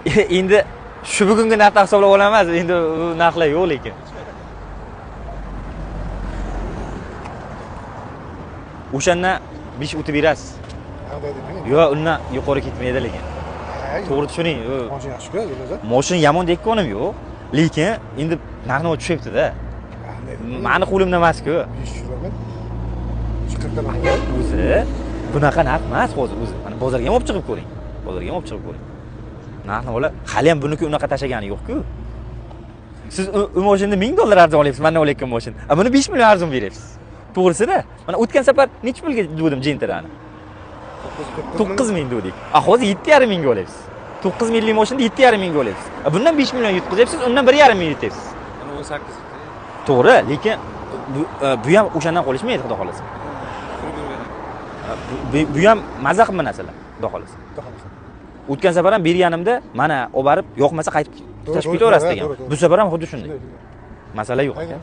Endi shu bugungi narxdan hisoblab olamiz, endi u narxlar yo'q lekin. O'shandan 5 o'tib berasiz. Yo'q, undan yuqori ketmaydi lekin. To'g'ri tushuning. Mashina yaxshi-ku, yo'lda. Mashina yomon deyotganim yo'q, lekin endi narx-navo tushyapti-da. Mani qo'limda emas-ku. 540 O'zi bunaqa narx emas hozir o'zi. Mana bozorga ham olib chiqib ko'ring. Bozorga ham olib chiqib ko'ring. Narx-navolar hali ham buniki unaqa tashlagani yo'q-ku. Siz u mashinani $1000 arzon olyapsiz, mendan olayotgan mashina. A buni 5 million arzon beryapsiz. To'g'risida. Mana o'tgan safar necha pulga dedim Gentrani? 9 ming dedik. A hozir 7,5 mingga olyapsiz. 9 minglik mashinani 7,5 mingga olyapsiz. A bundan 5 million yutqizyapsiz, undan 1,5 ming yutyapsiz. Mana 18. To'g'ri, lekin bu ham o'shandan qolishmaydi, xudo xolasa. Bu ham maza qilma narsalar, xudo xolasa. O'tgan safar ham berganimda mana olib borib yoqmasa qaytib tashlab ketaverasiz degan. Bu safar ham xuddi shunday. Masala yo'q aka.